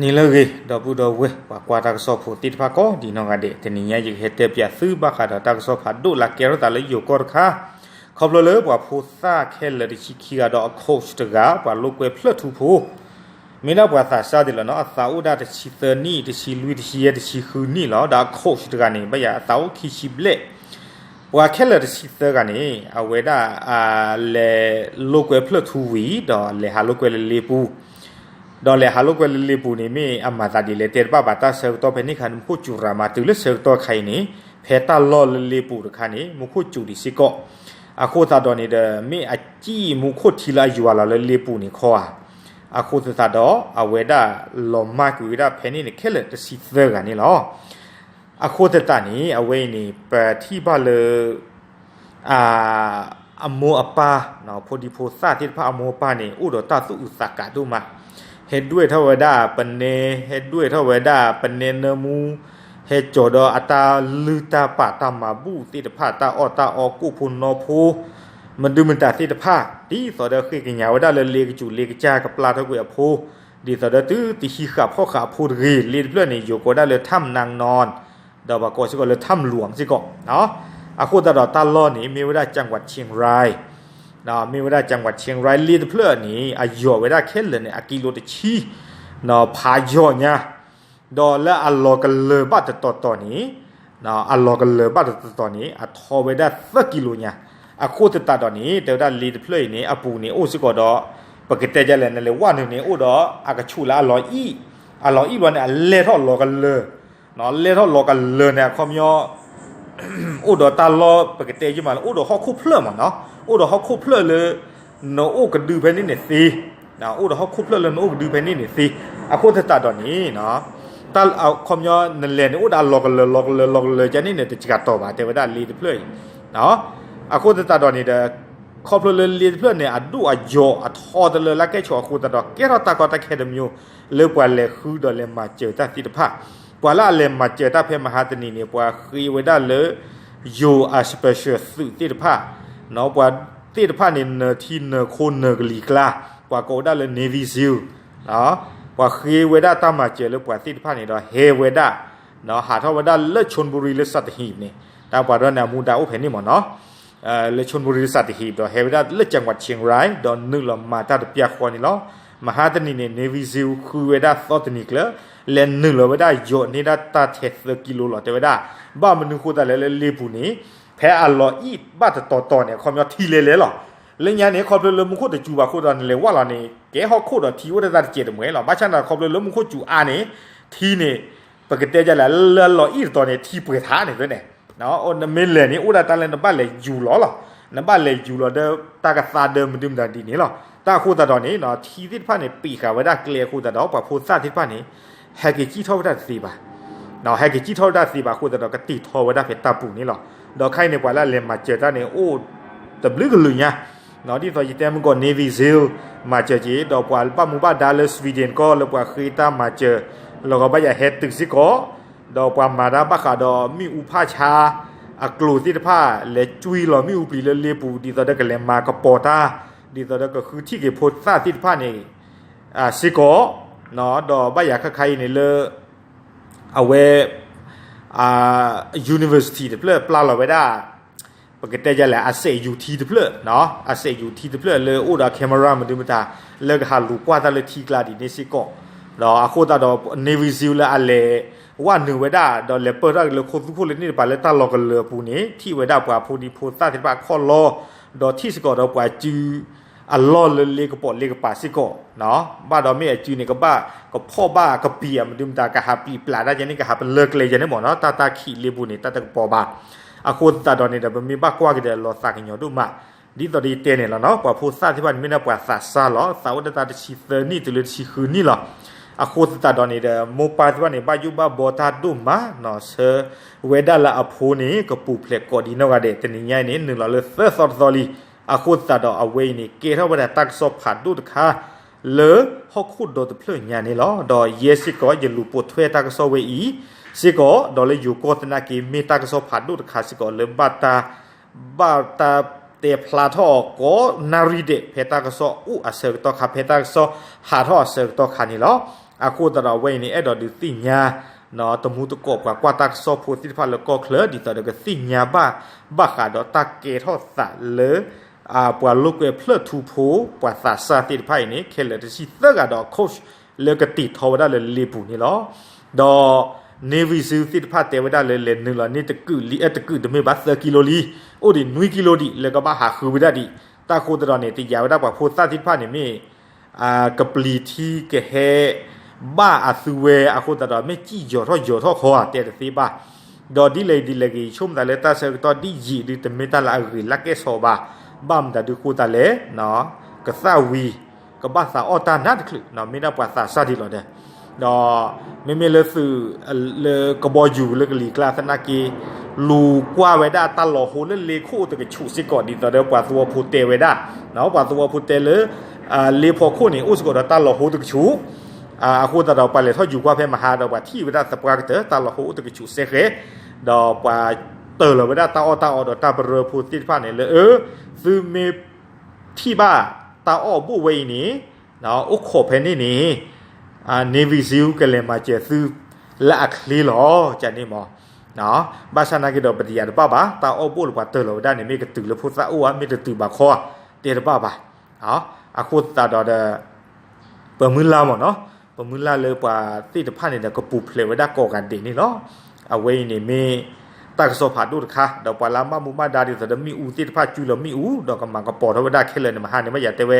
နံၤလၢအဂ့ၤ ဒီပုၢ်ဒီဝဲၢ် ပှၤကွၢ်တၢ်ကစီၣ်ဖိသ့ၣ်တဖၣ်ကိးဒံးနီၢ်ဂၤဒဲး, တနံၤညါယကဟဲတဲပၠးသုဘၣ်ဃးဒီးတၢ်ကစီၣ်ဖးဒိၣ်လၢကဲထီၣ်သးလၢယိၤကီၢ်တခါ, ခီဖျိလၢပှၤဖိသၣ်ခဲလၢာ်တဆံခံဂၤဒီးအ coach တဂၤ ပှၤလိာ်ကွဲဖျၢၣ်ထူဖိ မ့ၢ်ဒၣ်ပှၤသးစၢ်ဒံးလီၤနီၤ, အသးအိၣ်ဒၣ်တဆံသၢနံၣ်, တဆံလွံၢ်, တဆံယဲၢ်, တဆံဃုနံၣ်လီၤ. ဒီးအ coach တဂၤန့ၣ် ဘၣ်ယၤအသးအိၣ်ခံဆံဘျဲၣ်, ပှၤခဲလၢာ်တဆံသၢဂၤန့ၣ် အဝဲဒၣ် လဲၤလိာ်ကွဲဖျၢၣ်ထူဝံၤ ဒီးလဲၤဟးလိာ်ကွဲလၢလ့ပူၤ, ဒီးလဲၤဟးလိာ်ကွဲလၢလ့ပူၤန့ၣ် မ့ၢ်အမၤသးဒ်လဲၣ်တဲတဘၣ်ဘၣ်, တၢ်ဆၢကတီၢ်ဖဲန့ၣ်အခါန့ၣ် မူခိၣ်စူၤရၤမၤတုၤလၢဆၢကတီၢ်ခါအံၤန့ၣ် ဖဲတၢ်လီၢ်လၢလ့ပူၤတခါန့ၣ် မူခိၣ်စူၤဒံးစ့ၢ်ကီး, အဃိသတးဒီးန့ၣ်ဒီး မ့ၢ်အစံၣ်မူခိၣ်ထံလၢအယွၤလီၤလၢလ့ပူၤန့ၣ်ခီဧါ, အဃိသတးဒီး အဝဲဒၣ်လီၤမၢ်ကွံာ်ဝဲဒၣ်ဖဲန့ၣ်န့ၣ် ခဲလၢာ်တဆံသၢဂၤန့ၣ်လီၤ. အဃိသတးန့ၣ် အဝဲအံၤန့ၣ် ပထံၣ်ဘၣ်လၢ အမိၢ်အပၢ် ဖိဒံဖိသၣ်သ့ၣ်တဖၣ်အမိၢ်အပၢ်န့ၣ် အိၣ်ဒီးတၢ်သူၣ်အုးသးကးဒိၣ်မး, ဟဲဒွဲၣ်ထီၣ်ဝဲဒၣ်ပနဲ, ဟဲဒွဲၣ်ထီၣ်ဝဲဒၣ်ပနဲနၢမူ, ဟဲကၠီၤဒီးအတၢ်လုၢ်တၢ်ပာ်တၢ်မၤဘူၣ်သ့ၣ်တဖၣ်, တၢ်အီၣ်တၢ်အီကိၣ်ဖိနီဖိ မဒုမတၤသ့ၣ်တဖၣ်, ဒ်သိးဒီးဃ့ကညးဝဲဒၣ်လၢလ့ကစူၤလ့ကစၢ်ကပျၢ်ထီၣ်ကွံာ်အဖိ, ဒ်သိးဒီးတုၤတဟံးဃာ်ဖီၣ်ဃာ်အဖိတဂ့ၤ, လ့တဖျၢၣ်န့ၣ် ယိၤကိးဒၣ်လၢ ထၣ်မနၣ်နီၣ်, ဒီးပှၤကိးစ့ၢ်ကီးလၢ ထၣ်မလူၤစ့ၢ်ကီး, အဃိသတးဒီးတၢ်လီၢ်န့ၣ် မ့ၢ်ဝဲဒၣ် จังหวัดเชียงราย, မ့ၢ်ဝဲဒၣ် จังหวัดเชียงราย လ့တဖျၢၣ်န့ၣ် အယိၤဝဲဒၣ်ခဲလၢာ်န့ၣ် အကံလိတဆံ ဖးယိာ်ညါ, ဒီးလၢအလီၤကလၢၤဘၣ်တတီၤတီၤန့ၣ်, အလီၤကလၢၤဘၣ်တတီၤတီၤန့ၣ် အထီဝဲဒၣ်သၢကံလိညါ, အဃိသတးဒီးန့ၣ် တဲဝဲဒၣ်လ့တဖျၢၣ်အံၤန့ၣ် အပူၤန့ၣ် အိၣ်စ့ၢ်ကီးဒီး ပကတဲဒ်လဲၣ် နလဲၤဝဲနုာ်န့ၣ် အိၣ်ဒီးအကဆူးလၢအလီၤအံၣ်, အလီၤအံၣ်ဘျီန့ၣ် အလဲၤထီၣ်လီၤကလၢၤ, လဲၤထီၣ်လီၤကလၢၤန့ၣ် အခီပညီ အိၣ်ဒီးတၢ်လီၢ် ပကတဲယမးလၢ အိၣ်ဒီးဟီၣ်ခိၣ်ဖျၢၣ်မးနီၤ, အိၣ်ဒီးဟီၣ်ခိၣ်ဖျၢၣ်လၢ နအိၣ်ကဒုဖဲန့ၣ်န့ၣ်သ့, အိၣ်ဒီးဟီၣ်ခိၣ်ဖျၢၣ်လၢနအိၣ်ကဒုဖဲန့ၣ်န့ၣ်သ့, အဃိသတးဒီးန့ၣ် တၢ်အခီပညီနလဲၤန့ၣ် အိၣ်ဒီးအလီၤကလၢၤ လီၤကလၢၤ လီၤကလၢၤကန့ၣ်န့ၣ် တစှၤတီၤဘၣ် တဲဝဲဒၣ်လ့တဖျၢၣ်အံၤ, အဃိသတးဒီးန့ၣ်ဒီး ခီဖျိလၢလ့တဖျၢၣ်န့ၣ် အဒိၣ်အယိာ်အထီတလၢလၢကဲဆိးအဃိသတးဒီး ကဲထီၣ်တၢ်ကီတၢ်ခဲတမျိုး လၢပှၤလဲၤဃုဒီးလဲၤမၤစၢၤတၢ်သ့ၣ်တဖၣ်, ပှၤလၢအလဲၤမၤစၢၤတၢ်ဖဲမဟါတနံၤန့ၣ် ပှၤဃ့ဝဲဒၣ်လၢ ယိၤအ special သုးသ့ၣ်တဖၣ်, ပှၤသ့ၣ်တဖၣ်န့ၣ် နၢၤထံနၢၤခိနၢၤကလံၤကျါ, ပှၤကိးဝဲဒၣ်လၢ Navy SEAL, ပှၤဃ့ဝဲဒၣ်တၢ်မၤစၢၤလၢပှၤသ့ၣ်တဖၣ်န့ၣ်ဒီး ဟဲဝဲဒၣ် ဟးထီၣ်ဝဲဒၣ်လၢ Chonburi လၢ Sattahip န့ၣ်, တၢ်ပှၤဒီးန့ၣ် အမူဒါအိၣ်ဖဲန့ၣ်မးနီၤ, လၢ Chonburi လၢ Sattahip ဒီးဟဲဝဲဒၣ်လၢ จังหวัดเชียงราย ဒီးနုာ်လီၤမၤတၢ်တပျၢ်ဃီန့ၣ်လီၤ. မဟါတနံၤန့ၣ် Navy SEAL ဃုဝဲဒၣ်သီတနံၤကျၢၤ, လဲၤနုာ်လီၤဝဲဒၣ်ယိာ်န့ၢ်ဒၣ်တၢ်ထဲသၢကံလိလီၤ တဲဝဲဒၣ်, ဘၣ်မနုၤဃိသတးလဲၣ်လၢလ့ပူၤန့ၣ်, ဖဲအလီၤအံၣ်ဘၣ်တတီၤတီၤန့ၣ် အခီပညီထံလဲၤလဲၤလီၤ. လၢညါန့ၣ် ခီဖျိလၢမူခိၣ်တစူၤဘၣ်အဃိသတးန့ၣ် လဲၤဝဲလီၤန့ၣ် ကဲဟီၣ်ခိၣ်ဒီးထံအိၣ်တၢ်တစဲးတမှဲၤလီၤ. ဘၣ်ဆၣ်န့ၣ်ခီဖျိလၢမူခိၣ်စူၤအါန့ၣ်, ထံန့ၣ် ပကတဲဒ်လဲၣ် လၢအလီၤအံၣ်တတီၤန့ၣ် ထံပှဲၤထါန့ၣ်သ့န့ၣ်, နမ့ၢ်လဲၤန့ၣ် အိၣ်ဒၣ်တၢ်လၢနဘၣ်လဲၤယူၤလီၤလီၤ, နဘၣ်လဲၤယူၤလီၤဒီးတၢ်ကသါဒီးမနုၤမတၤဒ်န့ၣ်လီၤ. တၢ်အဃိသတးဒီးန့ၣ် ထံသ့ၣ်တဖၣ်န့ၣ် ပံာ်ဃာ်ဝဲဒၣ်ကျဲအဃိသတးဒီး ပှၤဖိသၣ်သ့ၣ်တဖၣ်န့ၣ် ဟဲက့ၤစံၣ်ထီၣ်ဝဲဒၣ်တသ့ဘၣ် ဟဲက့ၤစံၣ်ထီၣ်ဝဲဒၣ်တသ့ဘၣ်အဃိသတးဒီး ကတ့ၢ်ထီၣ်ဝဲဒၣ်ဖဲတၢ်ပူၤန့ၣ်လီၤ. ဒီးခဲအံၤန့ၣ် ပှၤလၢအလဲၤမၤစၢၤတၢ်န့ၣ် အိၣ်တဘျုးကလုာ်ညါ, ဒ်သိးယတဲမုၢ်ကီး Navy SEAL မၤစၢၤက့ၤ, ဒီးပှၤဘၣ်မူဘၣ်ဒါလၢ Sweden ကီၢ် လၢပှၤဃ့တၢ်မၤစၢၤ လီၤဂီၤဘၣ်ယၤဟဲတုၤစ့ၢ်ကီး, ဒီးပှၤမၤတၢ်ဘၣ်ဃးဒီးမ့ၣ်အူဖးဆါ အကျိၤသ့ၣ်တဖၣ် လဲၤကွံာ်လီၤမ့ၣ်အူပျံၤလၢလ့ပူၤ ဒ်သိးဒီးကလဲၤမၤကပီၤတၢ်, ဒ်သိးဒီးကဃုထံၣ်က့ၤဖိသၣ်သ့ၣ်တဖၣ်န့ၣ် စ့ၢ်ကီး, ဒီးဘၣ်ယၤခါခါအံၤန့ၣ်လၢ အဝဲ university တဖျၢၣ် ပျၢ်လီၤဝဲဒၣ် ပကတဲယလဲၣ် အစဲးယူၤထံတဖျၢၣ်, အစဲးယူၤထံတဖျၢၣ်လၢအိၣ်ဒီး camera မနုၤမတၤ လၢကဟးလူၤကွၢ်တၢ်လၢထံကျါဒ်န့ၣ်စ့ၢ်ကီး, ဒီးအဃိသတးဒီး Navy SEAL လၢအလဲၤဝဲနုာ်ဝဲဒၣ် ဒီးလဲၤပၢၢ်ထီၣ်က့ၤလၢခိသူခိၣ်လၢန့ၣ်တပၤလၢတၢ်လီၤကလၢၤအပူၤန့ၣ် ထံၣ်ဝဲဒၣ်ပှၤဖိဒံဖိသၣ်သ့ၣ်တဖၣ်ခီၣ်လီၢ်, ဒီးထံၣ်စ့ၢ်ကီးဒီးပှၤစု အလီၢ်လၢလ့ကပိာ်လ့ကပၤစ့ၢ်ကီး, ဘၣ်ဒီးမ့ၢ်အစုန့ၣ် ကဘၣ်ကဖီၣ်ဘၣ်ကပံာ်အမနုၤမတၤ ကဟးပျံၤပျါတၢ်ယဲန့ၣ် ကဟးပလၢကျဲယဲန့ၣ်မ့ၢ်နီၤ တၢ်တၢ်ခံးလ့ပူၤန့ၣ် တၢ်တကပီၤဘၣ်. အဃိသတးဒီးန့ၣ်ဒီး ပမ့ၢ်ဘၣ်ကွၢ်က့ၤဒီးလီၤသးကညီၤဒိၣ်မး, ဒ်သိးဒီးယတဲန့ၣ်လီၤနီၤ ပှၤဖိသၣ်သ့ၣ်တဖၣ်န့ၣ် မ့ၢ်ဒၣ်ပှၤသးစၢ်လီၤ သးအိၣ်ဒၣ်တၢ်တဆံသၢနံၣ်တုၤလၢတဆံဃုနံၣ်လီၤ. အဃိသတးဒီးန့ၣ်ဒီး မိၢ်ပၢ်သ့ၣ်တဖၣ်န့ၣ် ဘၣ်ယိၣ်ဘၣ်ဘီတၢ်ဒိၣ်မးနီၤ ဆၢဝဲဒၣ်လၢအဖိန့ၣ် ကပူၤဖျဲးကိးဒ်နီၢ်ဂၤဒဲး တနံၤညါအံၤန့ၣ် နုာ်လီၤလၢသၢသီတသီလံ. အဃိသတးဒီးအဝဲအံၤန့ၣ် ကဲထီၣ်ဝဲဒၣ်တၢ်ကစီၣ်ဖးဒိၣ်တခါ လၢဟီၣ်ခိၣ်ဒီတဖျၢၣ်ညါန့ၣ်လီၤ. ဒီးယဲစ့ၢ်ကီး ယလူၤပိာ်ထွဲတၢ်ကစီၣ်ဝဲအံၤ စ့ၢ်ကီး ဒီးလၢယိၤကီၢ်သနာ်က့ မ့ၢ်တၢ်ကစီၣ်ဖးဒိၣ်တခါစ့ၢ်ကီး လၢဘၣ်တၢ် ဘၣ်တၢ်တဲဖျါထီၣ်အီၤကိးနၣ်ရံၣ်ဒဲး ဖဲတၢ်ကစီၣ်အိၣ်အဆၢကတီၢ်ခါ ဖဲတၢ်ကစီၣ်ဟးထီၣ်အဆၢကတီၢ်ခါန့ၣ်လီၤ. အဃိသတးဒီးအဝဲအံၤန့ၣ် အဲၣ်ဒိးဒုးသ့ၣ်ညါ တမူတကိးပှၤကွၢ်တၢ်ကစီၣ်ဖိသ့ၣ်တဖၣ်လၢကီၢ်ချၢ ဒ်သိးဒီးကသ့ၣ်ညါဘၣ် ဘၣ်ဃးဒီးတၢ်ကဲထီၣ်သးလၢ ပှၤလိာ်ကွဲဖျၢၣ်ထူဖိ ပှၤသးစၢ်သ့ၣ်တဖၣ်အံၤန့ၣ် ခဲလၢာ်တဆံသၢဂၤဒီးအ coach လၢကတ့ၢ်ထီၣ်ဝဲဒၣ်လၢလ့ပူၤန့ၣ်လီၤ. ဒီး Navy SEAL သ့ၣ်တဖၣ်တဲဝဲဒၣ်လၢ လဲၤနုာ်လီၤန့ၢ်တကုာ်လံ အဲ တကုာ်တမ့ၢ်ဘၣ် သၢကံလိလံ, အိၣ်ဒံးနွံကံလိဒံး လၢကဘၣ်ဟးဃုဝဲဒၣ်ဒံး. တၢ်အဃိသတးဒီးန့ၣ် တယာ်ဝဲဒၣ်ပှၤဖိသၣ်သ့ၣ်တဖၣ်န့ၣ်မ့ၢ် ကပျံၤထံကဟဲ ဘၣ်အသုဝဲအဃိသတးဒီး မ့ၢ်စံၣ်ယီၤထီၣ်ယီၤထီၣ်ခီဧါ တဲတသ့ဘၣ်. ဒီးဒ်လဲၣ်ဒ်လဲၣ်ဂ့ၤ ဆိကမိၣ်သးလၢတၢ်ဆၢကတီၢ်ဒ်ယံာ်ဒုး တမ့ၢ်တၢ်လၢအဂ့ၤလၢကဲၣ်ဆိးဘၣ်. ဘၣ်မတၤဒုးဃိသးလဲၣ် ကသၣ်ဝံၤ ကဘၣ်သးအီၣ်တၢ်နးတချုး မ့ၢ်ဒၣ်ပှၤသးစၢ်ဒ်လီၤဒီး ဒီးမ့မ့ၢ်လၢသုး လၢကဘီယူၤလၢကလံၤကျါသနာ်က့ လူၤကွၢ်ဝဲဒၣ်တၢ်လီၤဟိလၢလ့ခိၣ်အိၣ်တကဆူးစ့ၢ်ကီး ဒ်သိးဒီးပှၤသဝီဖိတဲဝဲဒၣ်, ပှၤသဝီဖိတဲလၢ လ့ဖီခိၣ်န့ၣ် အိၣ်စ့ၢ်ကီးဒီးတၢ်လီၤဟိတကဆူး, အဃိသတးဒီးပှၤလဲၤထီၣ်ယူၤကွၢ်ဖဲမဟါဒီး ပှၤထံၣ်ဝဲဒၣ်သပှၢ်ကတၢၢ် တၢ်လီၤဟိအိၣ်တကဆူးစဲဃဲ, ဒီးပှၤတၢၢ်လီၤဝဲဒၣ်တၢ်အီၣ်တၢ်အီဒီးတၢ်ပရၢဖိသ့ၣ်တဖၣ်န့ၣ်လၢ အၢ သုမ့ၢ်ထံၣ်ဘၣ်တၢ်အီၣ်ဘိၣ်ဝဲအံၤန့ၣ် အိၣ်ခိးဖဲန့ၣ်န့ၣ် Navy SEAL ကလဲၤမၤစၢၤသုလၢအချ့လီၤ ကန့ၣ်မး. ဘၣ်ဆၣ်သနာ်က့ဒီး ပတယာ်တဘၣ်ဘၣ် တၢ်အီၣ်ဘိၣ်လၢပှၤတၢၢ်လီၤဝဲဒၣ်န့ၣ် မ့ၢ်ကတုၤလၢဖိသၣ်အိၣ်ဧါ မ့ၢ်တတုၤဘၣ်ခီဧါ တဲတဘၣ်ဘၣ်. အဃိသတးဒီးဒီး ပမုၢ်လၢ်မ့ၢ်နီၤ, ပမုၢ်လၢ်လၢပှၤသ့ၣ်တဖၣ်န့ၣ်ဒီး ကပူၤဖျဲးဝဲဒၣ်ကိးဂၤဒဲးန့ၣ်လီၤ. အဝဲအံၤန့ၣ်မ့ၢ် တၢ်ကစီၣ်ဖးဒိၣ်တခါ ဒီးပှၤလၢအဘၣ်မူဘၣ်ဒါဒ်သိးဒီးမ့ၣ်အူသ့ၣ်တဖၣ် ကွံာ်လီၤမ့ၣ်အူ ဒီးကမၤကပီၤထီၣ်ဝဲဒၣ်ခဲလၢာ်န့ၣ် မဟါန့ၣ် ဘၣ်ယၤတဲဝဲ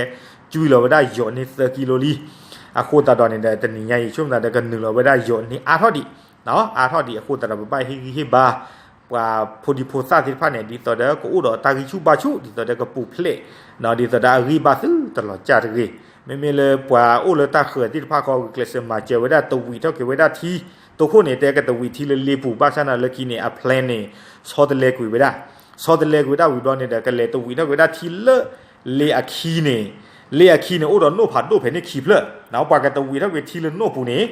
ကွံာ်လီၤဝဲဒၣ်ယိာ်န့ၢ်သၢကံလိလံ. အဃိသတးဒီးန့ၣ်ဒီး တနံၤညါအံၤ ဆိကမိၣ်သးဒီးကနုာ်လီၤဝဲဒၣ်ယိာ်န့ၢ်အါထီၣ်ဒံး, အါထီၣ်ဒံးအဃိသတးဒီး ပဘၣ်ဟ့ၣ်ဂံၢ်ဟ့ၣ်ဘါ ပှၤဖိဒံဖိသၣ်သ့ၣ်တဖၣ်န့ၣ် ဒ်သိးဒီးကအိၣ်ဒီးတၢ်ဂံၢ်ဆူၣ်ဘါဆူၣ် ဒ်သိးဒီးကပူၤဖျဲး ဒ်သိးဒီးအဂံၢ်ဘါသုတလီၤစၢ်တဂ့ၤ. မ့မ့ၢ်လၢပှၤအိၣ်လၢတၢ်ဃၢၤသ့ၣ်တဖၣ်ဃီ ဂုာ်ကျဲးစၢးမၤစၢၤဝဲဒၣ် တဝံးထီၣ်က့ၤဝဲဒၣ်ထံ, တိခိၣ်န့ၣ် တဲကတဝံးထံလၢလ့ပူၤ ဘၣ်ဆၣ်နာ်လၢခံန့ၣ် အ plan န့ၣ် ဆီတလဲကွံာ်ဝဲဒၣ်, ဆီတလဲကွံာ်ဝဲဒၣ်ဝံၤဘျီန့ၣ်ဒီး ကလဲၤတဝံးထီၣ်က့ၤဝဲဒၣ်ထံလၢလ့အခံန့ၣ်, လ့အခံန့ၣ် အိၣ်ဒီးနိၣ်ဖးဒိၣ်ဖဲန့ၣ်ခံဖျၢၣ်, ပှၤကတဝံးထီၣ်က့ၤထံလၢနိၣ်ပူၤန့ၣ်,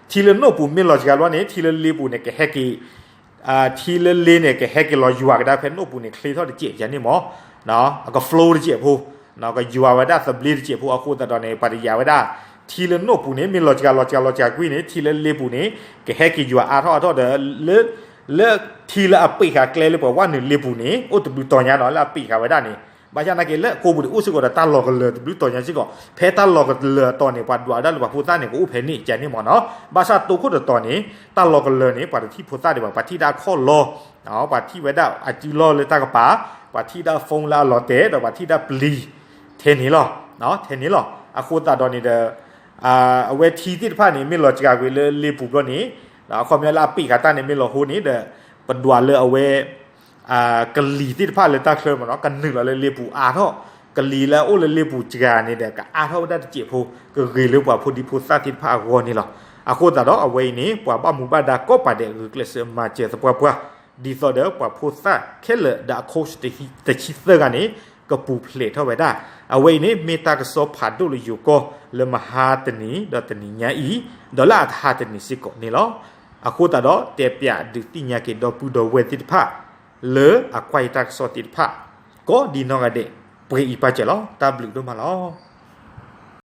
ထံလၢနိၣ်ပူၤမ့ၢ်လီၤစှၤဘျီန့ၣ် ထံလၢလ့ပူၤန့ၣ် ကဟဲက့ၤ ထံလၢလ့န့ၣ် ကဟဲက့ၤလီၤယွၤကဒါဖဲနိၣ်ပူၤန့ၣ် ချ့ထီၣ်တစဲး ယၤန့ၣ်မး, အက flow တစဲးဖိ, ကယွၤဝဲဒၣ်သဘျ့တစဲးဖိ အဃိသတးဒီးန့ၣ် ပှၤတယာ်ဝဲဒၣ် ထံလၢနိၣ်ပူၤန့ၣ် မ့ၢ်လီၤစှၤလီၤစှၤလီၤစှၤကွံာ်န့ၣ် ထံလၢလ့ပူၤန့ၣ် ကဟဲက့ၤယွၤအါထီၣ်အါထီၣ်ဒီး လၢ လၢထံလၢအပ့းဃာ်ကျဲလၢပှၤဝဲနုာ်လ့ပူၤန့ၣ် အိၣ်တဘျုးတီၤညါဒီး လၢအပ့းဃာ်ဝဲဒၣ်န့ၣ် ဘၣ်ဆၣ်သနာ်က့ လၢအကိပူၤန့ၣ် အိၣ်စ့ၢ်ကီးဒီးတၢ်လီၤကလၢၤတဘျုးတီၤညါစ့ၢ်ကီး, ဖဲတၢ်လီၤကလၢၤအတီၤန့ၣ် ပှၤဒွးဝဲဒၣ်လၢပှၤဖိသၣ်န့ၣ် ကအိၣ်ဖဲန့ၣ် ယၤန့ၣ်မးနီၤ, ဘၣ်ဆၣ်တိခိၣ်တတီၤန့ၣ် တၢ်လီၤကလၢၤန့ၣ် ပှၤတထံၣ်ဖိသၣ်ဒံးဘၣ်, ပှၤထံၣ်ဒၣ်ခီၣ်လီၤ, ပှၤထံၣ်ဝဲဒၣ်အစုလီၢ်လၢတၢ်ကပၤ, ပှၤထံၣ်ဒၣ် phone လၢအလီၤတဲာ် ဒီးပှၤထံၣ်ဒၣ်ပျံၤ ထဲန့ၣ်လီၤ, ထဲန့ၣ်လီၤ. အဃိသတးဒီးန့ၣ်ဒီး အဝဲထံသ့ၣ်တဖၣ်န့ၣ် မ့ၢ်လီၤစှၤကွံာ်လၢလ့ပူၤဘျီန့ၣ်, အခီပညီလၢအပ့းဃာ်တၢ်န့ၣ် မ့ၢ်လီၤဟိန့ၣ်ဒီး ပဒွးလၢအဝဲ ကလံၤသ့ၣ်တဖၣ်လၢတၢ်ချၢမးနီၤ ကနုာ်လီၤလၢလ့ပူၤအါထီၣ်, ကလံၤလၢအအိၣ်လၢလ့ပူၤစှၤန့ၣ်ဒီး ကအါထီၣ်ဝဲဒၣ်တစဲးဖိ, ကဂ့ၤလၢပှၤဖိဒံဖိသၣ်သ့ၣ်တဖၣ်အဂီၢ်န့ၣ်လီၤ. အဃိသတးဒီးအဝဲအံၤန့ၣ် ပှၤဘၣ်မူဘၣ်ဒါကိးဂၤဒဲး ဂုာ်ကျဲးစၢးမၤစၢၤသပှၢ်ပှၢ်, ဒ်သိးဒီးပှၤဖိသၣ်ခဲလၢာ်ဒီးအ coach တဆံသၢဂၤန့ၣ် ကပူၤဖျဲးထီၣ်ဝဲဒၣ်. အဝဲအံၤန့ၣ် မ့ၢ်တၢ်ကစီၣ်ဖးဒိၣ်လၢယိၤကီၢ် လၢမဟါတနံၤဒီးတနံၤညါအံၤ, ဒီးလၢအတဟါတနံၤစ့ၢ်ကီးန့ၣ်လီၤ. အဃိသတးဒီး တဲပၠးဒုးသ့ၣ်ညါက့ၤဒီပုၢ်ဒီဝဲၢ်သ့ၣ်တဖၣ် လၢအကွၢ်ယတၢ်ကစီၣ်သ့ၣ်တဖၣ် ကိးဒ်နီၢ်ဂၤဒဲး ပှဲၤအံၤပာ်စၢၤလီၤ. တၢ်ဘျုးဒိၣ်မးလီၤ.